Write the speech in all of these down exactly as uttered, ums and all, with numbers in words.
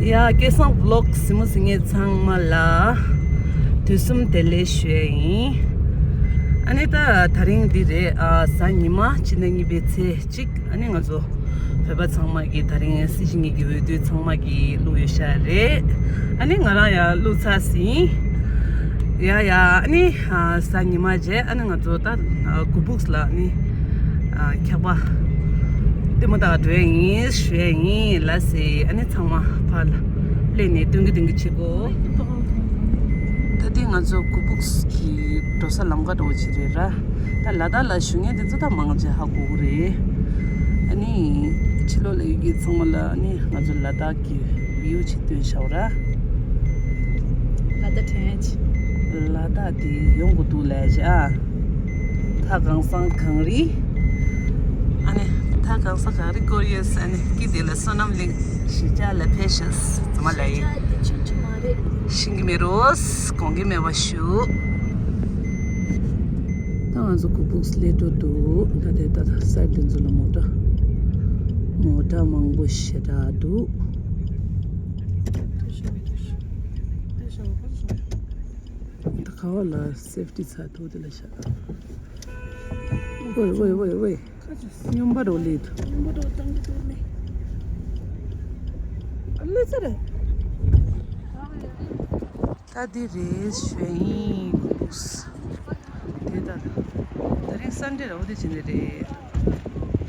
ཡ། སྐལ་བཟང་བི་ལོག་གཟིགས་མོ་གཟིགས་མཁན་ཚང་མ་ལ་དུས་གསུམ་བདེ་ལེགས་ཞུ་ཡ་ཡིན། ཨ་ནི་ད་དེ་རིང་འདི་རེད། ཨ་གཟའ་ཉི་མ་ཕྱི་ཟླ་གཉིས་པའི་ཚེས་གཅིག་ཨ་ནི་ང་ཚོ་བོད་པ་ཚང་མ་གི་དེ་རིང་སྲིད་སྤྱི་གཉིས་ཀྱི་འོས་བསྡུ་ཚང་མ་གི་བླུགས་ཡོད་ཤག་རེད། ཨ་ནི་ང་རང་ཡང་བླུགས་ཚར་ཟིན། ཡ་ཡ། ཨ་ནི་ཨ་གཟའ་ཉི་མ་རྗེས་ཨ་ནི་ང་ཚོ་ད་ཨ་སྒོ་ཕུགས་ལ་ཨ་ནི་ཨ་འཁྱག་པ་ལྟད་མོ་ལྟ་ག་འགྲོ་ཡ་ཡིན་ཞུ་ཡ་ཡིན། ལགས་སེ། ཨ་ནི་ཚང་མ་ཕར་ལ་སླེབས་ནས་སྟོན་གི་སྟོན་གི་བྱེད་གོ། ད་ལྟ་ང་ཚོ་སྒོ་ཕུགས་ཀྱི་འགྲོ་ས་ལམ་ཁ་འགྲོ་བ་ཅིག་རེད་ར། ད་ལ་དྭགས་ལ་བཞུགས་མཁན་དེ་ཚོ་ད་མང་ཆེ་ཧ་གོ་གི་རེད། ཨ་ནི་ཕྱི་ལོགས་ལ་ཡོད་མཁན་ཚང་མ་ལ་ཨ་ནི་ང་ཚོ་ལ་དྭགས་ཀྱི་བིའུ་ཅིག་སྟོན་བཞག་ར། ལ་དྭགས་དྲན་ཅིག་ལ་དྭགས་དེ་ཡོང་དགོས་འདུག་ལས་བྱ། ད་གང་སང་གངས་རི། ཨ་ནི་ད་གང་སང་གངས་རི་སྐོར་ཡོད་ས་ནི་སྐྱིད་དེ་ལ་བསོད་ནམས་གླིང་གཞིས་ཆགས་ལ་ཕེབས་ཤག་ཚང་མ་ལ་ཡིན། ཤེས་ཀྱི་མ་རེད། ཤེས་ཀྱི་མེད་རོ། དགོངས་ཀྱི་མེད་པ་ཞུ། ད་ང་ཚོ་སྒོ་ཕུགས་སླེབས་འགྲོ་འདུག་ད་དེ་ད་ད་སའིཌ་དེ་ཚོ་ལ་མོ་ཊ་མོ་ཊ་མང་པོ་ཞེ་དྲག་འདུག་ད་ག་བ་ལ་སེབ་ཊི་ཚ་ཐོག་དེ་ལ་ཤ། ཝེ་ཝེ་ཝེ་ཝེ། སྨྱོན་པ་རོ་ལེད། སྨྱོན་པ་རོ་བཏང་གི་འདུག་ནི། ཨ་ལེ་ཚ་རེད། ད་འདི་རེད་ཞུ་ཡིན་གུག་སི། དེ་ད་ད་རིང་སན་ཌེ་ར་འོ་དེ་ཅི་ནས་རེད།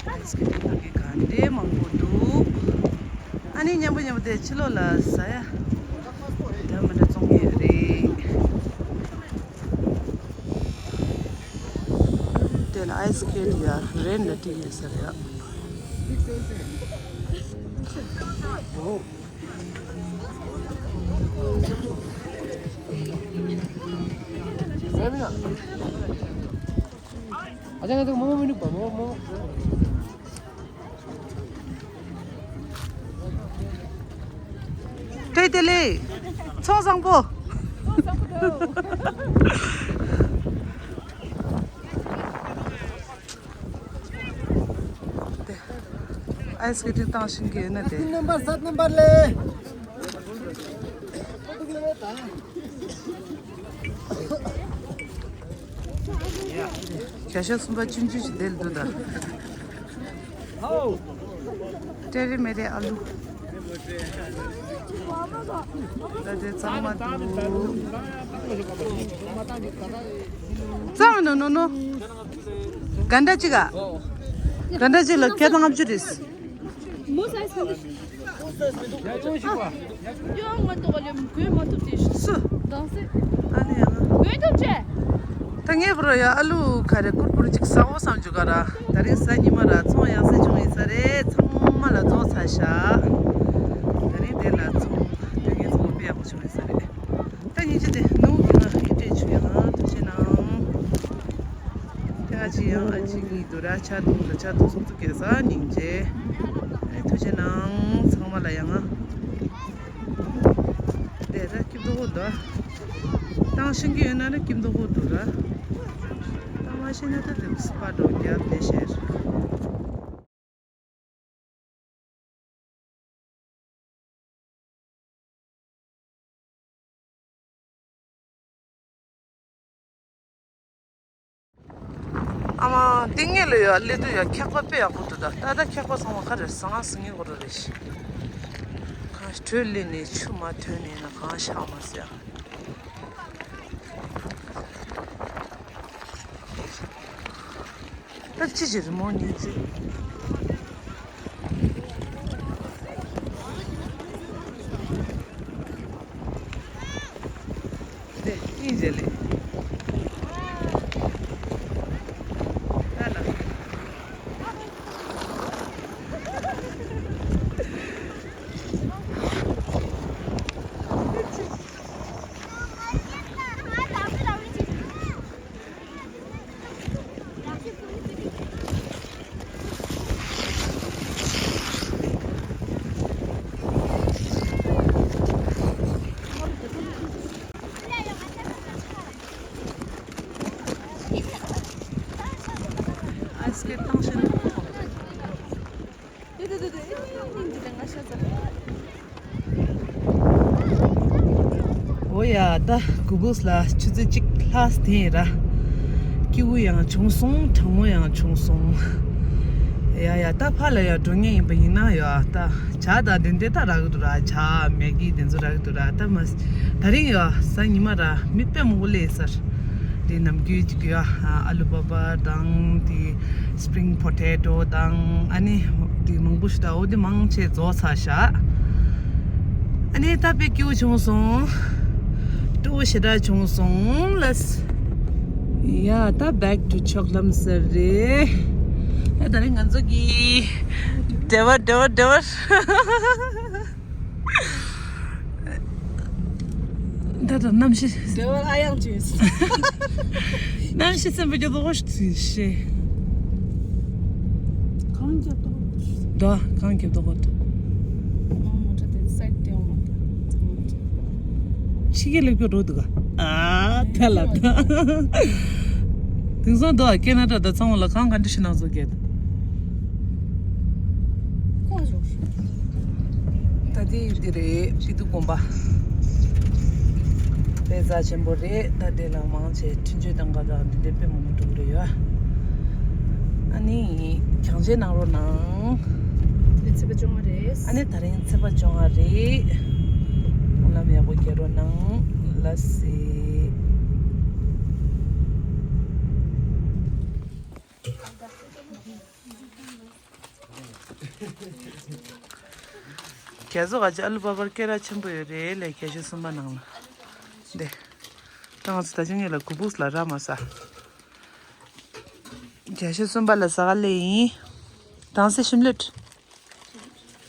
ཨའི་སི་སྐེ་ཊིང་གི་ག་འདྲའི་མང་པོ་འདུག་ཨ་ནི་མཉམ་པོ་མཉམ་པོ་དེ་ཕྱི་ལོགས་ལ་ཟ་ཡ་དེ་མི་འདྲ་བཙོང་གི་ཡོད་རེད། དེ་ལ་ཨའི་སི་སྐེ་ཊི་ཡ་རེད་འདྲ་ཏི་ཡོད་ས་རེད། བཀྲ་ཤིས་བདེ་ལེགས། ཚོང་བཟང་པོ། ཨའི་སི་ཀི་རིམ་བཏང་ཤེས་ཀྱི་ཡོད་ན་དེ། རྣམ་པར་ཟད་རྣམ་པར་ལས། བརྒྱ་ཆ་གསུམ་པ་ཆུང་ཆུང་ཞིག་དེ་ལ་འདུག་ད། ཏྲེ་རེ་མེ་རེ་ཨ་ལུ། ད་དེ་གཙང་མ་འདུག་གཙང་མ་ནོ་ནོ་ནོ། ག་འདྲ་ཅིག་ག་ག་འདྲ་ཅིག་ལ་བརྒྱ་དང་ལྔ་བཅུ་རེད། མོ་སའི་སི་ག་འདྲ་ཞིག་ཡོང་མ་འདུག་ག་ལེ་མ་གོན་མ་ཐུབ་དེ་སུ། གདང་སེ། ཨ་ནི་ཡང་། གོན་ཐུབ་ཆེ། ད་ངས་པོ་ར་ཡ་ཨ་ལུ་ག་རེ་ཀུར་ཀུར་ཅིག་ཟ་འོ་བསམ་བྱུང་ག་ར། ད་རིང་གཟའ་ཉི་མ་ར་ཚོང་ཡག་སེ་བྱུང་ཡིན་ས་རེད། ཚང་མ་ལ་རྫོགས་ཚར་ཤག་ད་རིང་དེ་ལ་ཚོང་སྟོན་མཁན་ཚོ་དཔེ་ཡག་པོ་བྱུང་ཡིན་ས་རེད། ད་ཉིན་གཅིག་དེ་ནུ་གི་ང་ཡིད་སྤྲད་བྱུང་ཡ་ང་ཐུགས་རྗེ་གནང་། དེ་ཨ་ཅི་ཡང་ཨ་ཅི་གཉིས་འདུག་ར་ཆ་དུང་ར་ཆ་དུང་སུམ་ཚུགས་གེ་ས་སྙིང་རྗེ། ཨ་ནི་ཐུགས་རྗེ་གནང་ཚང་མ་ལ་ཡ་ང་། དེ་ར་སྐྱིད་མདོག་པོ་འདུག་བཏང་ཤེས་ཀྱི་ཡོད་ན་ར་སྐྱིད་མདོག་པོ་འདུག་ར། བཏང་མ་ཤེས་ན་ད་དེ་སྤ་འགྲོ་རྒྱབ་ནས་བཤད། ཨ་མ་ཏིང་ངེ་ལོ་ཡ་སླེབས་དུས་ཡ་འཁྱག་པ་དཔེ་ཡག་པོ་འདུག་ད་ད་ད་འཁྱག་པ་ཚང་མ་ག་རེ་ཟ་ང་ཟ་ངེ་གོ་ར་རེད་ཤི། གང་དྲོད་ལེན་ནས་ཆུ་མ་ཐོན་ནས་ན་གང་ཤག་མ་ཟ། ད་ཅི་ཅི་རི་མོ་ཉིན་ཅི། དེ་ཨིན་ཇེ་ལེ། ཨ་ལ། ཡ་ད་གུ་བུག་ལ་ཆུ་ཚོད་གཅིག་ལྷག་དེ་ར། སྐྱིད་པོ་ཡང་བྱུང་སོང་། གྲང་མོ་ཡང་བྱུང་སོང་། ཡ་ཡ་ད་ཕར་ལ་ཡ་འགྲོ་ངེས་ཡིན་པ་ཡིན་ན་ཡ་ད་ཇ་དང་དེ་འདྲ་ད་རག་གི་འདུག་ར། ཇ་མེ་གི་དེ་ཚོ་རག་གི་འདུག་ར། ད་མ་ད་རིང་ཡ་གཟའ་ཉི་མ་ར་མི་དཔེ་མང་པོ་སླེབས་ས་རེད། ནམ་རྒྱུན་གྱི་ཡ་ཨ་ལུ་པ་པ་དང་དེ་སི་པི་རིང་པོ་ཊེ་ཊོ་དང་ཨ་ནི་དེ་མང་པོ་ཞིག་ད་འོ་དེ་མང་ཆེ་རྫོགས་ཚར་ཤག་ཨ་ནི་ད་དཔེ་སྐྱིད་པོ་བྱུང་སོང་། སྤྲོ་པོ་ཞེ་དྲག་བྱུང་སོང་ལགས། ཡ་ད་back to ཆོག་ལམ་ཟེར་རེད། ཡ་ད་རིང་ང་ཚོ་གི་འབྲེལ་བ་འབྲེལ་བ་འབྲེལ་བ། ད་ད་གནམ་གཤིས། འབྲེལ་བ་ཨ་ཡང་བྱོས། གནམ་གཤིས་ཚན་པ་རྒྱབ་ལོག་ཤི་ཤི། གངས་རྒྱབ་ཏོ། ད་གངས་རྒྱབ་ཏོ་གོ། མོ་ཊ་དེ་སའིཌ་དེ་འོང་མ་ད། ཕྱི་རྒྱལ་ལ་སྐྱོ་འགྲོ་འདུག་ག་ཨ་ཐལ་ལ་ད། དེང་སང་ད་ཁེ་ན་ཌ་ད་ཚང་མ་ལ་གངས་ག་འདྲ་ཞིག་ནང་བཟོ་གེད། ད་དེ་འདི་རེད། པི་ཏུ་དགོན་པ། དཔེ་རྩ་ཆེན་པོ་རེད། ད་དེ་ལ་མང་ཆེ་འཕྲིན་བཅོལ་བཏང་ག་དང་འདི་འདྲའི་དཔེ་མང་པོ་འགྲོ་གི་རེད་ཡ། ཨ་ནི་གྱང་ཆེན་གནང་རོགས་གནང་། དེ་ཚེས་པ་བཅོ་ལྔ་རེད། ཨ་ནི་ད་རིང་ཚེས་པ་བཅོ་ལྔ་རེད། སྨོན་ལམ་ཡག་པོ་རྒྱག་རོགས་གནང་། ལགས་སེ། རྒྱ་མཚོ་ག་ཅི་ཨ་ལུ་པ་པར་སྐད་གྲགས་ཆེན་པོ་ཡོད་རེད་ལས། རྒྱ་ཤོད་གསུམ་པ་ནང་ལ་འདི། ད་ང་ཚོ་ད་ཅི་ངེད་ལ་གུ་བུག་ལ་ར་མ་ཟ། རྒྱ་ཤོད་གསུམ་པ་ལ་ཟ་ག་ལེ་ཡིན། དང་སེ་ཤིམ་ལེ།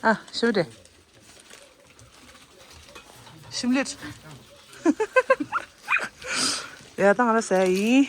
ཨ་ཤིམ་ལེ། ཤིམ་ལེ། ཡ་ད་ང་ལ་ཟ་ཡ་ཡིན།